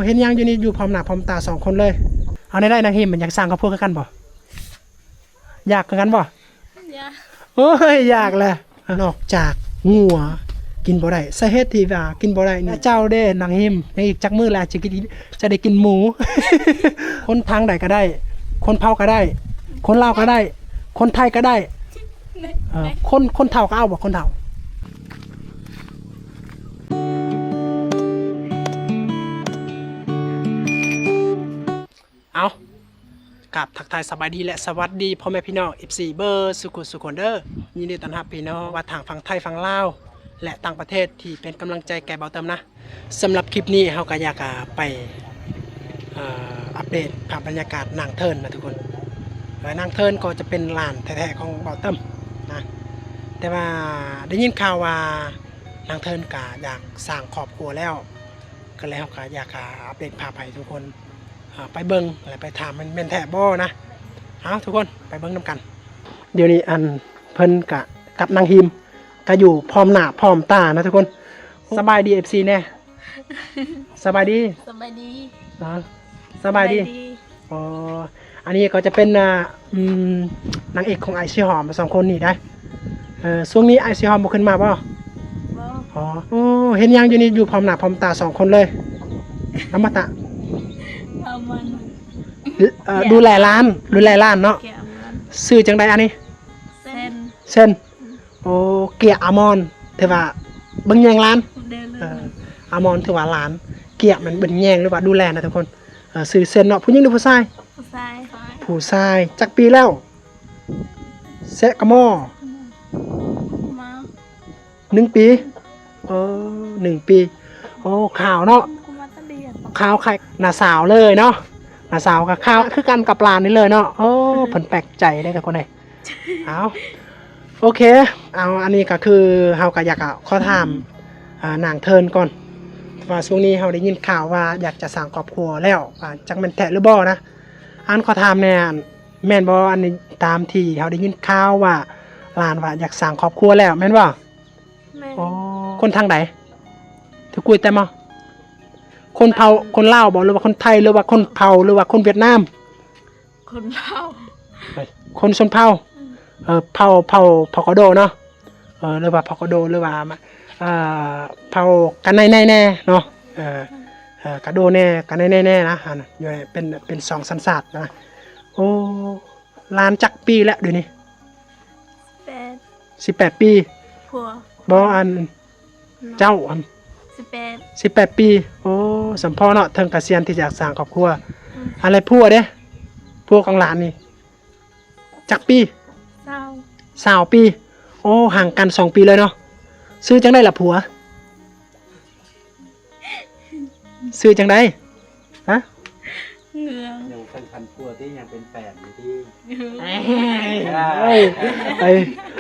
ເຫັນຫຍັງຢູ່ນີ້ ຢູ່ພ້ອມໜ້າພ້ອມຕາສອງຄົນເລີຍ. ເອົາແນວໃດນາງຮິມ ມັນຢາກສ້າງຄອບຄົວຄືກັນບໍ່? ຢາກຄືກັນບໍ່? ຢາກ. ໂອ້ຍ ຢາກແຫຼະ. ນອກຈາກງົວກິນບໍ່ໄດ້ ສາເຫດທີ່ວ່າກິນບໍ່ໄດ້ນີ້ ເຈົ້າເດ້ນາງຮິມ ຍັງອີກຈັກມື້ແລ້ວຈະກິນ ຈະໄດ້ກິນໝູ. ຄົນທາງໃດກໍໄດ້ ຄົນເຜົ່າກໍໄດ້ ຄົນລາວກໍໄດ້ ຄົນໄທກໍໄດ້ ເອີ ຄົນ ຄົນເຖົ້າກໍເອົາບໍ່ ຄົນເຖົ້າ? ເອົາ ກາບທັກທາຍສະບາຍດີ ແລະ ສະຫວັດດີພໍ່ແມ່ພີ່ນ້ອງ ເອັຟຊີ ເບີດສູ່ຄົນເດີ. ຍິນດີຕ້ອນຮັບພີ່ນ້ອງວ່າທາງຝັ່ງໄທຝັ່ງລາວ ແລະ ຕ່າງປະເທດທີ່ເປັນກຳລັງໃຈແກ່ເບົາເຕີມນະ. ສຳລັບຄລິບນີ້ເຮົາກໍຢາກ ອາ ໄປ ເອີ ອັບເດດພາບບັນຍາກາດນາງເທີນນະທຸກຄົນ. ເອີ ນາງເທີນກໍຈະເປັນຫຼານແທ້ໆຂອງເບົາເຕີມນະ ແຕ່ວ່າໄດ້ຍິນຂ່າວວ່ານາງເທີນກະຢາກສ້າງຄອບຄົວແລ້ວ ກໍເລີຍເຮົາກໍຢາກ ອາ ອັບເດດພາບໃຫ້ທຸກຄົນ ອາ ໄປເບິ່ງ ແລະ ໄປຖາມມັນແມ່ນແທ້ບໍ່ນະ. ເອົາ ທຸກຄົນໄປເບິ່ງນຳກັນ. ດຽວນີ້ອັນເພິ່ນກະກັບນາງຮິມ ກະຢູ່ພ້ອມໜ້າພ້ອມຕານະທຸກຄົນ. ສະບາຍດີ ເອັຟຊີ ແດ່. ສະບາຍດີ. ສະບາຍດີ. ເນາະ ສະບາຍດີ. ສະບາຍດີ. ອໍ ອັນນີ້ກໍຈະເປັນ ອາ ອືມ ນາງເອກຂອງອ້າຍສີຫອມ ສອງຄົນນີ້ໄດ໋. ເອີ ຊ່ວງນີ້ອ້າຍສີຫອມບໍ່ຂຶ້ນມາບໍ່? ບໍ່. ອໍ ໂອ້ ເຫັນຫຍັງຢູ່ນີ້ ຢູ່ພ້ອມໜ້າພ້ອມຕາສອງຄົນເລີຍ. ອະມະຕະ. ເອົາມັນ ເອີ ແກະ ດູແລຫຼານ ດູແລຫຼານເນາະ. ແກະອາມອນ. ຊື່ຈັ່ງໃດອັນນີ້? ເຊັນ. ເຊັນ. ໂອ້ ເກຍອາມອນ ຖືວ່າເບິ່ງແຍງຫຼານ. ເດີ ເອີ ອາມອນຖືວ່າຫຼານ ເກຍແມ່ນເບິ່ງແຍງ ຫຼືວ່າດູແລນະທຸກຄົນ. ເອີ ຊື່ເຊັນເນາະ. ຜູ້ຍິງຫຼືຜູ້ຊາຍ? ຜູ້ຊາຍ. ຜູ້ຊາຍ. ຈັກປີແລ້ວ? ແຊະກະມໍ. ມາ ໜຶ່ງປີ. ເອີ ໜຶ່ງປີ. ໂອ້ ຂາວເນາະ ຂາວຄ້າຍນ້າສາວເລີຍເນາະ. ນ້າສາວກໍຂາວຄືກັນກັບຫຼານນີ້ເລີຍເນາະ. ໂອ້ ເພິ່ນແປກໃຈເດ້ທຸກຄົນເອີຍ. ເອົາ ໂອເຄ ເອົາ ອັນນີ້ກໍຄືເຮົາກໍຢາກ ອາ ຂໍຖາມ ອາ ນາງເທີນກ່ອນ ວ່າຊ່ວງນີ້ເຮົາໄດ້ຍິນຂ່າວວ່າຢາກຈະສ້າງຄອບຄົວແລ້ວ ວ່າຈັກແມ່ນແທ້ຫຼືບໍ່ນະ. ອັນຂໍຖາມແດ່ ອັນ ແມ່ນບໍ່ ອັນນີ້ຕາມທີ່ເຮົາໄດ້ຍິນຂ່າວວ່າຫຼານວ່າຢາກສ້າງຄອບຄົວແລ້ວ ແມ່ນບໍ່? ແມ່ນ. ອໍ ຄົນທາງໃດ? ຖືກກຸຍແຕ່ມາ ຄົນເຜົ່າ ຄົນລາວບໍ່ ຫຼືວ່າຄົນໄທ ຫຼືວ່າຄົນເຜົ່າ ຫຼືວ່າຄົນຫວຽດນາມ? ຄົນເຜົ່າ ຄົນຊົນເຜົ່າ. ອືມ ເອີ ເຜົ່າ ເຜົ່າ ເຜົ່າກະໂດເນາະ. ເອີ ຫຼືວ່າເຜົ່າກະໂດ ຫຼືວ່າ ເອີ ເຜົ່າກະໄນໄນແດ່ເນາະ. ເອີ ເອີ ກະໂດແດ່ ກະໄນໄນແດ່ນະ ອັນນັ້ນຢູ່ໃນ ເປັນ ເປັນສອງສັນຊາດນະ. ໂອ້ ຫຼານຈັກປີແລ້ວດຽວນີ້? ສິບແປດ. ສິບແປດປີ. ຜົວ ບໍ່ ອັນ ເຈົ້າ ອັນ ສິບແປດ ສິບແປດປີ. ໂອ້ ສຳພໍເນາະ ເຖິງກະຊຽນທີ່ຈະສ້າງຄອບຄົວ. ອືມ ອັນ ແລະ ຜົວເດ້? ຜົວຂອງຫຼານນີ້ຈັກປີ? ຊາວ ຊາວປີ. ໂອ້ ຫ່າງກັນສອງປີເລີຍເນາະ. ຊື່ຈັ່ງໃດລະຜົວ? ຊື່ຈັ່ງໃດ? ຮະ? ເງືອງ. ຍັງເປັນພັນຜົວຕິ ຍັງເປັນແຟນຢູ່ຕິ. ເອີ ເອີ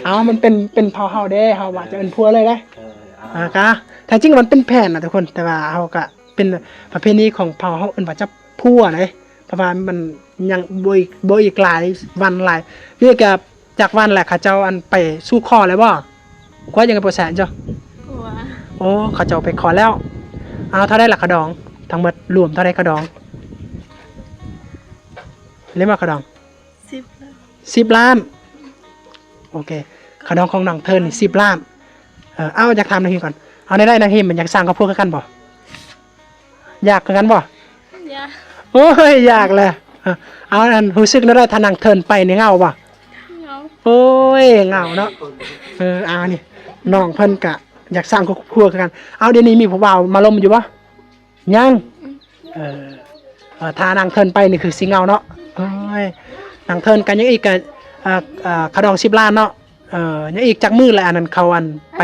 ເອົາ ມັນເປັນ ເປັນເຜົ່າເຮົາເດ້ ເຮົາວ່າຈະເອີ້ນຜົວເລີຍເດ້. ເອີ ເອົາ ອາ ກະ ແທ້ຈິງມັນເປັນແຟນນະທຸກຄົນ ແຕ່ວ່າເຮົາກະເປັນປະເພນີຂອງເຜົ່າເຮົາເອີ້ນວ່າຈັບຜົວເດ້ ເພາະວ່າມັນຍັງບໍ່ອີກ ບໍ່ອີກຫຼາຍວັນຫຼາຍ ນີ້ກະ ຈັກວັນແລ້ວ ເຂົາເຈົ້າ ອັນ ໄປສູ່ຂໍແລ້ວບໍ່? ກົວຍັງບໍ່ແສນເຈົ້າ? ກົວ. ໂອ້ ເຂົາເຈົ້າໄປຂໍແລ້ວ. ເອົາ ເທົ່າໃດລະຂະດອງ? ທັງໝົດລວມເທົ່າໃດຂະດອງ? ເລີຍມາຂະດອງ ສິບລ້ານ. ສິບລ້ານ. ໂອເຄ ຂະດອງຂອງນາງເທີນນີ້ສິບລ້ານ. ເອີ ເອົາ ຢາກຖາມນາງຮິມກ່ອນ ເອົາ ແນວໃດນາງຮິມ ມັນຢາກສ້າງຄອບຄົວຄືກັນບໍ່? ຢາກຄືກັນບໍ່? ຢາກ. ໂອ້ຍ ຢາກແຫຼະ. ເອີ ເອົາ ອັນ ຮູ້ສຶກແນວໃດ ຖ້ານາງເທີນໄປນີ້ເຫງົາບໍ່? ເຫງົາ. ໂອ້ຍ ເຫງົາເນາະ. ເອີ ເອົາ ນີ້ ນ້ອງເພິ່ນກະຢາກສ້າງຄອບຄົວຄືກັນ. ເອົາ ດຽວນີ້ມີຜູ້ບ່າວມາລົມຢູ່ບໍ່? ຍັງ. ເອີ ເອີ ຖ້ານາງເທີນໄປນີ້ຄືຊິເຫງົາເນາະ. ໂອ້ຍ ນາງເທີນກະຍັງອີກກະ ເອີ ເອີ ຂະດອງສິບລ້ານເນາະ. ເອີ ຍັງອີກຈັກມື້ລະ ອັນນັ້ນ ເຂົາ ອັນ ໄປ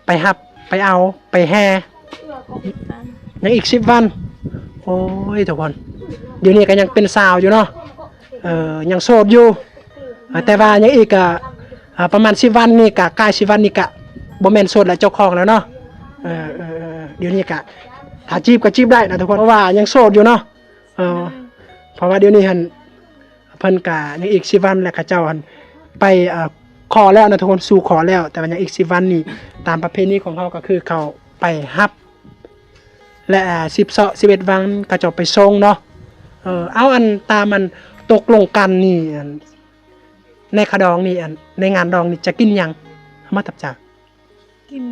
ໄປຮັບ ໄປເອົາ ໄປແຫ່ ຍັງອີກສິບວັນ. ໂອ້ຍ ທຸກຄົນ ດຽວນີ້ກໍຍັງເປັນສາວຢູ່ເນາະ. ເອີ ຍັງໂສດຢູ່ ເອີ ແຕ່ວ່າຍັງອີກກະ ອາ ປະມານສິບວັນນີ້ ກະກາຍສິບວັນນີ້ກະບໍ່ແມ່ນໂສດແລ້ວ ເຈົ້າຂອງແລ້ວເນາະ. ເອີ ເອີ ເອີ ດຽວນີ້ກະຖ້າຈີບກໍຈີບໄດ້ນະທຸກຄົນ ເພາະວ່າຍັງໂສດຢູ່ເນາະ. ເອີ ເພາະວ່າດຽວນີ້ຫັ້ນ ເພິ່ນກະຍັງອີກສິບວັນ ແລະ ເຂົາເຈົ້າຫັ້ນໄປ ເອີ ຂໍແລ້ວນະທຸກຄົນ ສູ່ຂໍແລ້ວ ແຕ່ວ່າຍັງອີກສິບວັນນີ້ ຕາມປະເພນີຂອງເຮົາກໍຄືເຂົາໄປຮັບ ແລະ ສິບເຊາະ ສິບເອັດວັງ ເຂົາເຈົ້າໄປສົ່ງເນາະ. ເອີ ເອົາ ອັນ ຕາມ ອັນ ຕົກລົງກັນນີ້ ອັນ ໃນຂະດອງນີ້ ອັນ ໃນງານດອງນີ້ຈະກິນຫຍັງ? ເອົາມາຕັບຈາກ ກິນ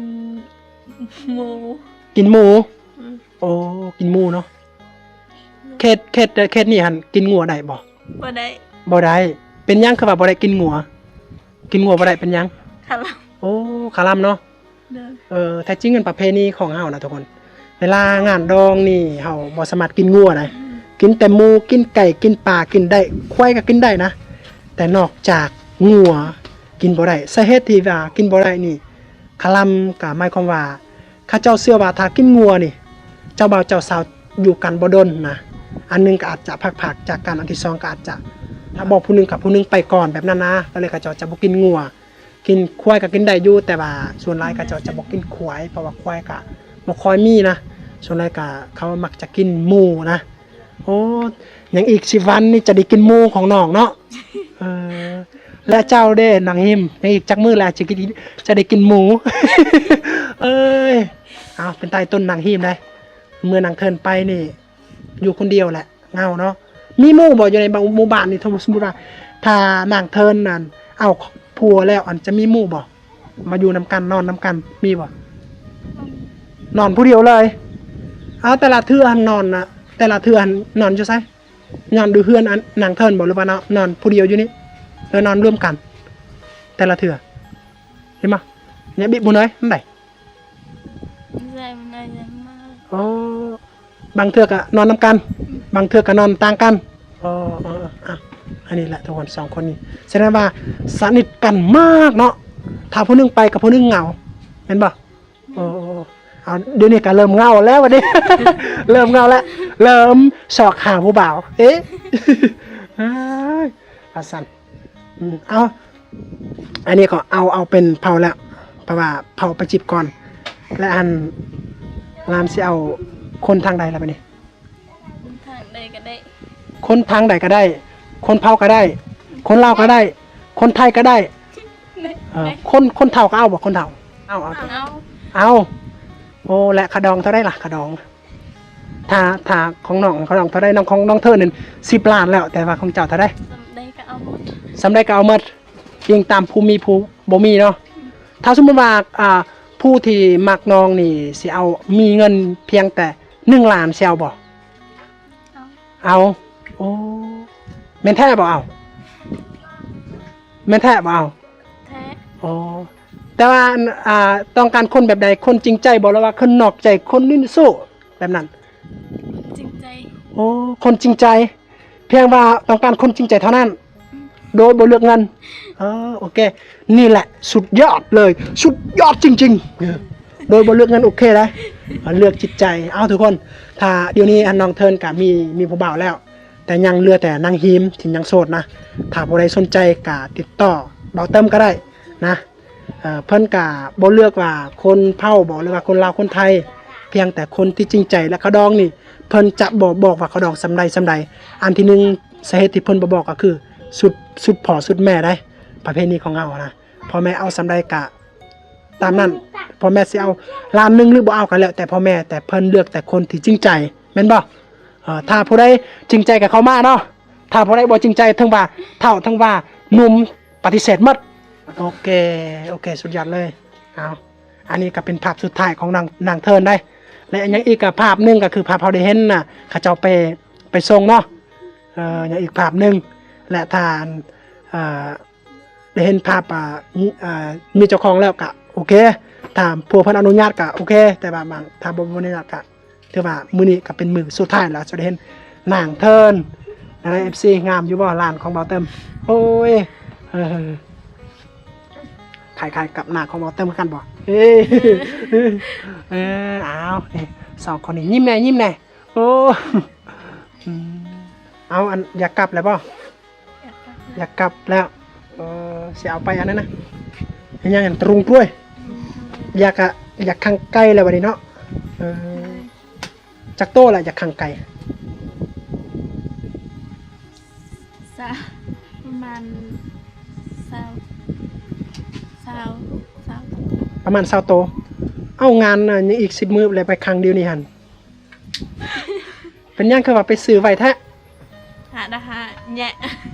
ໝູ. ກິນໝູ? ອືມ. ໂອ້ ກິນໝູເນາະ. ເຂດ ເຂດ ເຂດນີ້ຫັ້ນກິນງົວໄດ້ບໍ່? ບໍ່ໄດ້. ບໍ່ໄດ້. ເປັນຫຍັງຄືວ່າບໍ່ໄດ້ກິນງົວ? ກິນງົວບໍ່ໄດ້ເປັນຫຍັງ? ຄະລຳ. ໂອ້ ຄະລຳເນາະ. ໂດຍ. ເອີ ແທ້ຈິງອັນປະເພນີຂອງເຮົານະທຸກຄົນ ເວລາງານດອງນີ້ເຮົາບໍ່ສາມາດກິນງົວໄດ້. ອືມ. ກິນແຕ່ໝູ ກິນໄກ່ ກິນປາ ກິນໄດ້ ຄວາຍກໍກິນໄດ້ນະ ແຕ່ນອກຈາກງົວກິນບໍ່ໄດ້. ສາເຫດທີ່ວ່າກິນບໍ່ໄດ້ນີ້ ຄະລຳກໍໝາຍຄວາມວ່າ ເຂົາເຈົ້າເຊື່ອວ່າຖ້າກິນງົວນີ້ ເຈົ້າບ່າວເຈົ້າສາວຢູ່ກັນບໍ່ດົນນະ ອັນໜຶ່ງກໍອາດຈະພັກພາກຈາກກັນ ອັນທີສອງກໍອາດຈະ ຖ້າບໍ່ຜູ້ໜຶ່ງກັບຜູ້ໜຶ່ງໄປກ່ອນແບບນັ້ນນະ ກໍເລີຍເຂົາເຈົ້າຈະບໍ່ກິນງົວ. ກິນຄວາຍກໍກິນໄດ້ຢູ່ ແຕ່ວ່າສ່ວນຫຼາຍເຂົາເຈົ້າຈະບໍ່ກິນຄວາຍ ເພາະວ່າຄວາຍກໍບໍ່ຄ່ອຍມີນະ ສ່ວນຫຼາຍກໍເຂົາມັກຈະກິນໝູນະ. ໂອ້ ຍັງອີກສິບວັນນີ້ຈະໄດ້ກິນໝູຂອງນ້ອງເນາະ. ເອີ ແລະເຈົ້າເດ້ນາງຮິມ ຍັງອີກຈັກມື້ແລ້ວຈະກິນ ຈະໄດ້ກິນໝູ? ເອີຍ ເອົາ ເປັນຕາຍຕົນນາງຮິມໄດ໋ ເມື່ອນາງເທີນໄປນີ້ ຢູ່ຄົນດຽວແຫຼະ ເຫງົາເນາະ. ມີໝູ່ບໍ່ ຢູ່ໃນໝູ່ບ້ານນີ້? ສົມມຸດວ່າ ຖ້ານາງເທີນນັ້ນເອົາຜົວແລ້ວ ອັນ ຈະມີໝູ່ບໍ່ ມາຢູ່ນຳກັນ ນອນນຳກັນ ມີບໍ່? ນອນຜູ້ດຽວເລີຍ. ເອົາ ແຕ່ລະເທື່ອຫັ້ນນອນນະ ແຕ່ລະເທື່ອຫັ້ນນອນຢູ່ໃສ? ນອນຢູ່ເຮືອນອັນນາງເທີນບໍ່ ຫຼືວ່ານອນ ນອນຜູ້ດຽວຢູ່ນີ້ ຫຼືນອນລວມກັນແຕ່ລະເທື່ອ? ເຫັນບໍ່? ຍາບິບໝູ່ເອີຍ ມັນໄດ ໃຊ່ ມັນໄດ້ຍັງມາ. ອໍ ບາງເທື່ອກໍນອນນຳກັນ ອືມ ບາງເທື່ອກໍນອນຕ່າງກັນ. ອໍ ເອີ ອ່ະ ອັນນີ້ແຫຼະທຸກຄົນ ສອງຄົນນີ້ ສະແດງວ່າສະໜິດກັນມາກເນາະ. ຖ້າຜູ້ໜຶ່ງໄປກໍຜູ້ໜຶ່ງເຫງົາ ແມ່ນບໍ່? ໂອ້ ເອົາ ດຽວນີ້ກໍເລີ່ມເຫງົາແລ້ວບັດນີ້ ເລີ່ມເຫງົາແລ້ວ ເລີ່ມຊອກຫາຜູ້ບ່າວ. ເອ ເອີຍ ວ່າຊັ້ນ. ອືມ ເອົາ ອັນນີ້ກໍເອົາ ເອົາເປັນເຜົ່າແລ້ວ ເພາະວ່າເຜົ່າໄປຈີບກ່ອນ ແລະ ອັນ ຫຼານຊິເອົາຄົນທາງໃດລະບັດນີ້? ຄົນທາງໃດກໍໄດ້ ຄົນທາງໃດກໍໄດ້ ຄົນເຜົ່າກໍໄດ້ ຄົນລາວກໍໄດ້ ຄົນໄທກໍໄດ້. ເອີ ຄົນ ຄົນເຖົ້າກໍເອົາບໍ່? ຄົນເຖົ້າ ເອົາ ເອົາ ເອົາ ເອົາ. ໂອ້ ແລະ ຄ່າດອງເທົ່າໃດລະ? ຄ່າດອງ ຖ້າ ຖ້າຂອງນ້ອງ ຄ່າດອງເທົ່າໃດ? ນ້ອງ ຂອງນ້ອງເທີນນັ້ນສິບລ້ານແລ້ວ ແຕ່ວ່າຂອງເຈົ້າເທົ່າໃດ? ສ່ຳໃດກໍເອົາໝົດ ສ່ຳໃດກໍເອົາໝົດ ອີງຕາມຜູ້ມີຜູ້ບໍ່ມີເນາະ. ຖ້າສົມມຸດວ່າ ອ່າ ຜູ້ທີ່ມັກນ້ອງນີ້ຊິເອົາ ມີເງິນພຽງແຕ່ໜຶ່ງລ້ານ ຊິເອົາບໍ່? ເອົາ ເອົາ. ໂອ້ ແມ່ນແທ້ບໍ່? ເອົາ ແມ່ນແທ້ບໍ່? ເອົາ ແທ້. ໂອ້ ແຕ່ວ່າ ອັນ ອ່າ ຕ້ອງການຄົນແບບໃດ? ຄົນຈິງໃຈບໍ່ ຫຼືວ່າຄົນນອກໃຈ ຄົນຫຼິ້ນຊູ້ແບບນັ້ນ? ຄົນຈິງໃຈ. ໂອ້ ຄົນຈິງໃຈ ພຽງວ່າຕ້ອງການຄົນຈິງໃຈເທົ່ານັ້ນ ອືມ ໂດຍບໍ່ເລືອກເງິນ. ເອີ ໂອເຄ ນີ້ແຫຼະສຸດຍອດເລີຍ ສຸດຍອດຈິງໆ ໂດຍບໍ່ເລືອກເງິນ. ໂອເຄໄດ໋ ເລືອກຈິດໃຈ. ເອົາ ທຸກຄົນ ຖ້າດຽວນີ້ອັນນ້ອງເທີນກະມີ ມີຜູ້ບ່າວແລ້ວ ແຕ່ຍັງເຫຼືອແຕ່ນາງຮີມທີ່ຍັງໂສດນະ. ຖ້າຜູ້ໃດສົນໃຈກະຕິດຕໍ່ເບົາເຕີມກໍໄດ້ນະ. ເອີ ເພິ່ນກະບໍ່ເລືອກວ່າຄົນເຜົ່າບໍ ຫຼືວ່າຄົນລາວຄົນໄທ ພຽງແຕ່ຄົນທີ່ຈິງໃຈ ແລະ ຄ່າດອງນີ້ ເພິ່ນຈະບໍ່ບອກວ່າຄ່າດອງສ່ຳໃດສ່ຳໃດ. ອັນທີໜຶ່ງ ສາເຫດທີ່ເພິ່ນບໍ່ບອກກໍຄື ສຸດ ສຸດພໍ່ສຸດແມ່ໄດ໋ ປະເພນີຂອງເຮົານະ. ພໍ່ແມ່ເອົາສ່ຳໃດກະຕາມນັ້ນ ພໍ່ແມ່ຊິເອົາລ້ານໜຶ່ງ ຫຼືບໍ່ເອົາກໍແລ້ວແຕ່ພໍ່ແມ່ ແຕ່ເພິ່ນເລືອກແຕ່ຄົນທີ່ຈິງໃຈ ແມ່ນບໍ່? ເອີ ຖ້າຜູ້ໃດຈິງໃຈກໍເຂົ້າມາເນາະ ຖ້າຜູ້ໃດບໍ່ຈິງໃຈ ເຖິງວ່າເຖົ້າ ເຖິງວ່າໜຸ່ມ ປະຕິເສດໝົດ. ໂອເຄ ໂອເຄ ສຸດຍອດເລີຍ. ເອົາ ອັນນີ້ກໍເປັນພາບສຸດທ້າຍຂອງນາງ ນາງເທີນໄດ໋ ແລະ ຍັງອີກກໍພາບໜຶ່ງກໍຄືພາບເຮົາໄດ້ເຫັນນະ ເຂົາເຈົ້າໄປ ໄປສົ່ງເນາະ. ເອີ ຍັງອີກພາບໜຶ່ງ ແລະ ທ່ານ ເອີ ໄດ້ເຫັນພາບ ອ່າ ມີ ອ່າ ມີເຈົ້າຂອງແລ້ວກະໂອເຄ ຖ້າຜົວເພິ່ນອະນຸຍາດກະໂອເຄ ແຕ່ວ່າບາງ ຖ້າບໍ່ ບໍ່ອະນຸຍາດກະ ຖືວ່າມື້ນີ້ກໍເປັນມື້ສຸດທ້າຍແລ້ວ ຈະໄດ້ເຫັນນາງເທີນ. ແນວໃດ ເອັຟຊີ ງາມຢູ່ບໍ່ ຫຼານຂອງເບົາເຕີມ? ໂອ້ຍ ເອີ ຄ້າຍໆກັບໜ້າຂອງເບົາເຕີມຄືກັນບໍ່? ເອີ ເອີ ເອົາ ນີ້ ສອງຄົນນີ້ ຍິ້ມແດ່ ຍິ້ມແດ່. ໂອ້ ອືມ ເອົາ ອັນ ຢາກກັບແລ້ວບໍ່? ຢາກກັບແລ້ວ ເອີ ຊິເອົາໄປອັນນັ້ນນະ ເຮັດຫຍັງຫັ້ນ ຕະລຸງກລ້ວຍ ຢາກ ຢາກຂັງໄກ່ແລ້ວບັດນີ້ເນາະ. ເອີ ຈັກໂຕລະ ຢາກຂັງໄກ່? ສາ ປະມານ ຊາວ ຊາວ ຊາວ ປະມານ ຊາວໂຕ. ເອົາ ງານນະ ຍັງອີກສິບມື້ແລ້ວ ໄປຂັງດຽວນີ້ຫັ້ນ. ປັນຫຍັງຄືວ່າໄປຊື້ໄວແທ້? ອາດາແຍະ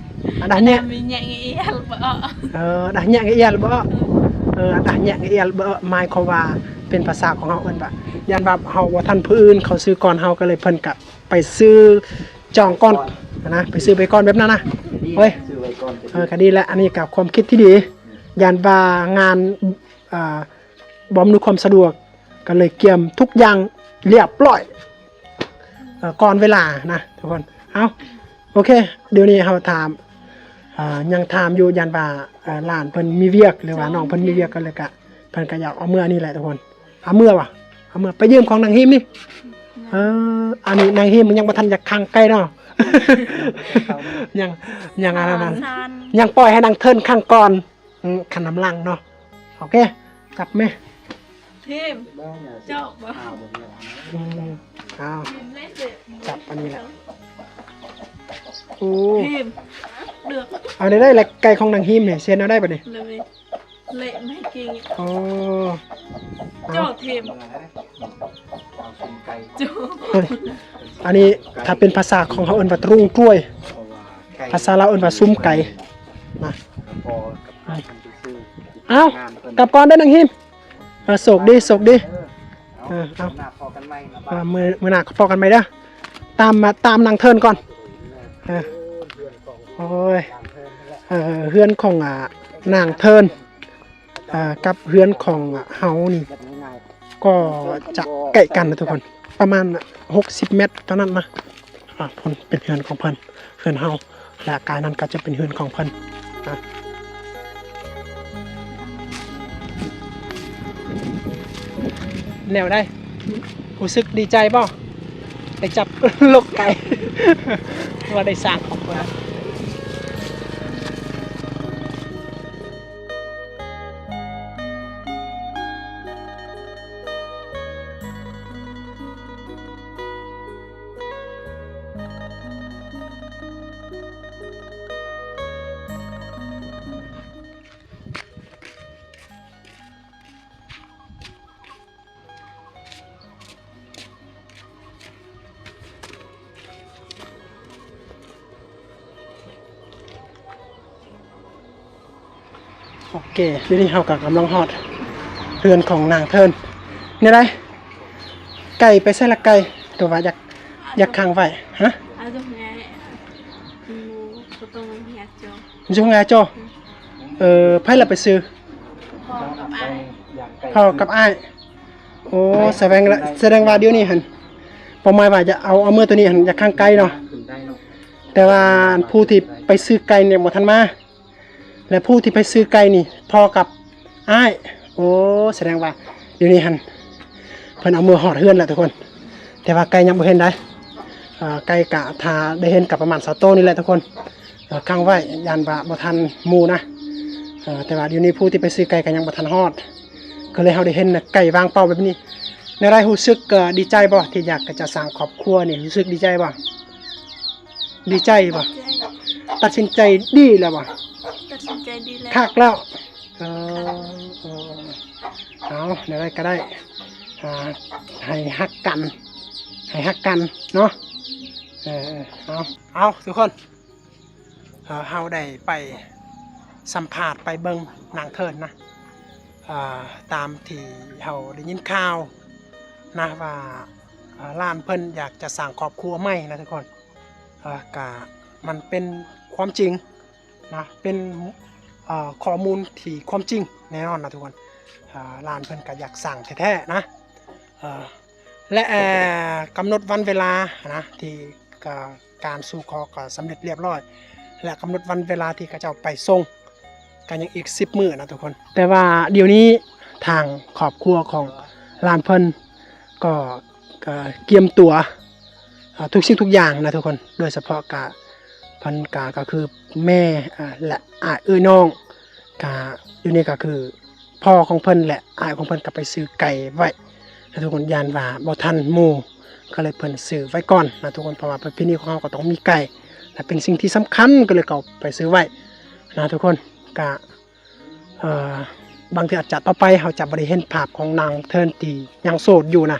ອາດາແຍະ ມີແຍະງຽລບໍ່ອອກ ເອີ ອາດາແຍະງຽລບໍ່ອອກ ເອີ ອາດາແຍະງຽລບໍ່ອອກ ໝາຍຄວາມວ່າເປັນພາສາຂອງເຮົາເອີ້ນວ່າ ຢ້ານວ່າເຮົາບໍ່ທັນຜູ້ອື່ນເຂົາຊື້ກ່ອນເຮົາ ກໍເລີຍເພິ່ນກະໄປຊື້ຈອງກ່ອນນະ ໄປຊື້ໄປກ່ອນແບບນັ້ນນະ ເອີ ເອີ ກະດີແຫຼະ ອັນນີ້ກະຄວາມຄິດທີ່ດີ ຢ້ານວ່າງານ ອ່າ ບໍ່ອຳນວຍຄວາມສະດວກ ກໍເລີຍກຽມທຸກຢ່າງລຽບລ້ອຍ ເອີ ກ່ອນເວລານະທຸກຄົນ. ເອົາ ໂອເຄ ດຽວນີ້ເຮົາຖາມ ເອີ ຍັງຖາມຢູ່ ຢ້ານວ່າ ເອີ ຫຼານເພິ່ນມີວຽກ ຫຼືວ່ານ້ອງເພິ່ນມີວຽກ ກໍເລີຍກະ ເພິ່ນກະຢາກເອົາເມືອນີ້ແຫຼະທຸກຄົນ. ເອົາເມືອຫວາ? ເອົາເມືອໄປຢືມຂອງນາງຮີມນີ້. ເອີ ອັນນີ້ນາງຮີມມັນຍັງບໍ່ທັນຢາກຂັງໄກ່ເນາະ ຍັງ ຍັງອັນນັ້ນ ຍັງປ່ອຍໃຫ້ນາງເທີນຂັງກ່ອນ. ອືມ ຄັນນຳຫຼັງເນາະ. ໂອເຄ ຈັບແມ່ ທີມ ເຈາະບໍ່? ອືມ ເອົາ ທີມເລກເດ ຈັບອັນນີ້ແຫຼະ. ໂອ້ ທີມ ເລືອກ ເອົາໄດ້ ໄດ້ລະ ໄກ່ຂອງນາງຮີມນີ້ ເຊັນເອົາໄດ້ບັດນີ້ ເລະໄມ້ກິງ. ໂອ້ ເຈົ້າທີມ ເອົາຊຸມໄກ່ ເຈົ້າ ອັນນີ້ຖ້າເປັນພາສາຂອງເຮົາເອີ້ນວ່າຕະລຸງກລ້ວຍ ພາສາລາວເອີ້ນວ່າຊຸມໄກ່ນະ. ເອົ້າ ກັບກ່ອນເດີນາງຮີມ. ເອີ ໂຊກດີ ໂຊກດີ. ເອີ ເອົາ ມື້ໜ້າພໍ້ກັນໃໝ່ເນາະ ມື້ ມື້ໜ້າພໍ້ກັນໃໝ່ເດີ ຕາມ ມາຕາມນາງເທີນກ່ອນ. ເອີ ໂອ້ຍ ເອີ ເຮືອນຂອງ ອ່າ ນາງເທີນ ເອີ ກັບເຮືອນຂອງເຮົານີ້ ກໍຈະໃກ້ກັນນະທຸກຄົນ ປະມານຫົກສິບແມັດເທົ່ານັ້ນນະ. ອ່າ ພຸ້ນເປັນເຮືອນຂອງເພິ່ນ ເຮືອນເຮົາ ແລະ ກາຍນັ້ນກໍຈະເປັນເຮືອນຂອງເພິ່ນ. ອ່າ ແນວໃດ? ຮູ້ສຶກດີໃຈບໍ່? ໄດ້ຈັບລູກໄກ່ ວ່າໄດ້ສ້າງຄອບຄົວ. ໂອເຄ ດຽວນີ້ເຮົາກໍກຳລັງຮອດເຮືອນຂອງນາງເທີນ. ແນວໃດ? ໄກ່ໄປໃສລະໄກ່? ຕົວວ່າຢາກ ຢາກຂັງໄວ້. ຮະ? ຢູ່ເຮືອນອ້າຍເຈົ້າ. ເອີ ໃຜລະໄປຊື້? ພໍ່ກັບອ້າຍ. ພໍ່ກັບອ້າຍ. ໂອ້ ສະແດງ ສະແດງວ່າດຽວນີ້ຫັ້ນ ເປົ້າໝາຍວ່າຈະເອົາ ເອົາເມືອໂຕນີ້ຫັ້ນ ຢາກຂັງໄກ່ເນາະ. ແຕ່ວ່າອັນຜູ້ທີ່ໄປຊື້ໄກ່ນີ້ບໍ່ທັນມາ ແລະ ຜູ້ທີ່ໄປຊື້ໄກ່ນີ້ພໍ່ກັບອ້າຍ. ໂອ້ ສະແດງວ່າດຽວນີ້ຫັ້ນ ເພິ່ນເອົາເມືອຮອດເຮືອນແລ້ວທຸກຄົນ ແຕ່ວ່າໄກ່ຍັງບໍ່ເຫັນໃດ. ເອີ ໄກ່ກະຖ້າໄດ້ເຫັນກະປະມານຊາວໂຕນີ້ແຫຼະທຸກຄົນ. ເອີ ຂັງໄວ້ ຢ້ານວ່າບໍ່ທັນໝູ່ນະ. ເອີ ແຕ່ວ່າດຽວນີ້ຜູ້ທີ່ໄປຊື້ໄກ່ກໍຍັງບໍ່ທັນຮອດ ກໍເລີຍເຮົາໄດ້ເຫັນໄກ່ວ່າງເປົ່າແບບນີ້. ແນວໃດ ຮູ້ສຶກ ເອີ ດີໃຈບໍ່ ທີ່ຢາກຈະສ້າງຄອບຄົວນີ້? ຮູ້ສຶກດີໃຈບໍ່? ດີໃຈບໍ່? ຕັດສິນໃຈດີແລ້ວບໍ່? ຕັດສິນໃຈດີແລ້ວ ຄັກແລ້ວ. ເອີ ເອີ ເອົາ ແນວໃດກໍໄດ້ ອ່າ ໃຫ້ຮັກກັນ ໃຫ້ຮັກກັນເນາະ. ເອີ ເອົາ ເອົາ ທຸກຄົນ ເອີ ເຮົາໄດ້ໄປສຳພາດ ໄປເບິ່ງນາງເທີນນະ ເອີ ຕາມທີ່ເຮົາໄດ້ຍິນຂ່າວນະວ່າ ເອີ ຫຼານເພິ່ນຢາກຈະສ້າງຄອບຄົວໃໝ່ນະທຸກຄົນ. ເອີ ກະມັນເປັນຄວາມຈິງນະ ເປັນ ເອີ ຂໍ້ມູນທີ່ຄວາມຈິງແນ່ນອນນະທຸກຄົນ. ເອີ ຫຼານເພິ່ນກະຢາກສ້າງແທ້ໆນະ ເອີ ແລະ ເອີ ກຳນົດວັນເວລານະ ທີ່ ກະ ການສູ່ຂໍກໍສຳເລັດລຽບຮ້ອຍ ແລະ ກຳນົດວັນເວລາທີ່ເຂົາເຈົ້າໄປສົ່ງ ກໍຍັງອີກສິບມື້ນະທຸກຄົນ. ແຕ່ວ່າດຽວນີ້ທາງຄອບຄົວຂອງຫຼານເພິ່ນກໍ ກໍກຽມຕົວ ອ່າ ທຸກສິ່ງທຸກຢ່າງນະທຸກຄົນ. ໂດຍສະເພາະກະ ເພິ່ນກະ ກໍຄືແມ່ ອ່າ ແລະ ອ້າຍເອື້ອຍນ້ອງ ກະ ດຽວນີ້ກໍຄື ພໍ່ຂອງເພິ່ນ ແລະ ອ້າຍຂອງເພິ່ນກໍໄປຊື້ໄກ່ໄວ້ນະທຸກຄົນ ຢ້ານວ່າບໍ່ທັນໝູ່ ກໍເລີຍເພິ່ນຊື້ໄວ້ກ່ອນນະທຸກຄົນ. ເພາະວ່າປະເພນີຂອງເຮົາກໍຕ້ອງມີໄກ່ ແລະ ເປັນສິ່ງທີ່ສຳຄັນ ກໍເລີຍເຂົາໄປຊື້ໄວ້ນະທຸກຄົນ. ກະ ເອີ ບາງເທື່ອອາດຈະຕໍ່ໄປເຮົາຈະບໍ່ໄດ້ເຫັນພາບຂອງນາງເທີນທີ່ຍັງໂສດຢູ່ນະ.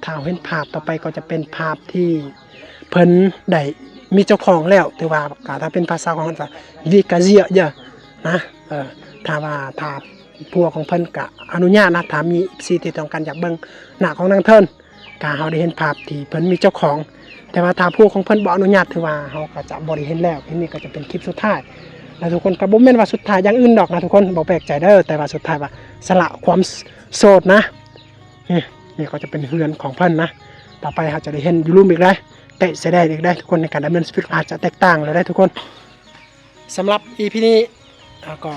ຖ້າເຮົາເຫັນພາບຕໍ່ໄປກໍຈະເປັນພາບທີ່ ເພິ່ນໄດ້ມີເຈົ້າຂອງແລ້ວ ຖືວ່າ ກະຖ້າເປັນພາສາຂອງເຮົາກະ ວິກາເຊຍເດີ ນະ. ເອີ ຖ້າວ່າ ຖ້າຜົວຂອງເພິ່ນກະອະນຸຍາດນະ ຖ້າມີເອັຟຊີທີ່ຕ້ອງການຢາກເບິ່ງໜ້າຂອງນາງເທີນ ກະເຮົາໄດ້ເຫັນພາບທີ່ເພິ່ນມີເຈົ້າຂອງ. ແຕ່ວ່າຖ້າຜົວຂອງເພິ່ນບໍ່ອະນຸຍາດ ຖືວ່າເຮົາກະຈະບໍ່ໄດ້ເຫັນແລ້ວ. ຄລິບນີ້ກະຈະເປັນຄລິບສຸດທ້າຍ ແລະ ທຸກຄົນ ກະບໍ່ແມ່ນວ່າສຸດທ້າຍຢ່າງອື່ນດອກນະທຸກຄົນ ບໍ່ແປກໃຈເດີ. ແຕ່ວ່າສຸດທ້າຍວ່າສະຫຼະຄວາມໂສດນະ. ນີ້ ນີ້ກະຈະເປັນເຮືອນຂອງເພິ່ນນະ. ຕໍ່ໄປເຮົາຈະໄດ້ເຫັນຢູ່ລຸ່ມອີກໄດ໋ ເຕະຊາຍແດນອີກໄດ໋ທຸກຄົນ. ໃນການດຳເນີນຊີວິດອາດຈະແຕກຕ່າງແລ້ວໄດ໋ທຸກຄົນ. ສຳລັບອີພີນີ້ ເຮົາກໍ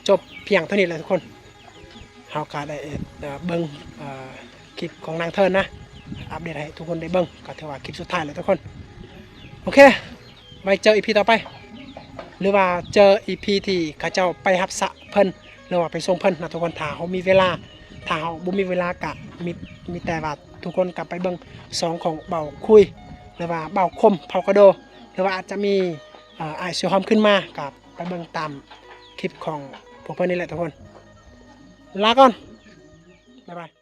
ຈົບພຽງເທົ່ານີ້ແຫຼະທຸກຄົນ. ເຮົາກໍໄດ້ ເອີ ເບິ່ງ ເອີ ຄລິບຂອງນາງເທີນນະ ອັບເດດໃຫ້ທຸກຄົນໄດ້ເບິ່ງ ກໍຖືວ່າຄລິບສຸດທ້າຍແລ້ວທຸກຄົນ. ໂອເຄ ໄວ້ເຈີອີພີຕໍ່ໄປ ຫຼືວ່າເຈີອີພີທີ່ເຂົາເຈົ້າໄປຮັບສະເພິ່ນ ຫຼືວ່າໄປສົ່ງເພິ່ນນະທຸກຄົນ. ຖ້າເຮົາມີເວລາ ຖ້າເຮົາບໍ່ມີເວລາກະມີ ມີແຕ່ວ່າທຸກຄົນກະໄປເບິ່ງຊ່ອງຂອງບ່າວຄຸຍ ຫຼືວ່າບ່າວຄົມເຜົ່າກະໂດ ຫຼືວ່າອາດຈະມີ ເອີ ອ້າຍເສືອຫອມຂຶ້ນມາ ກະໄປເບິ່ງຕາມຄລິບຂອງພວກເພິ່ນນີ້ແຫຼະທຸກຄົນ. ລາກ່ອນ ບາຍບາຍ.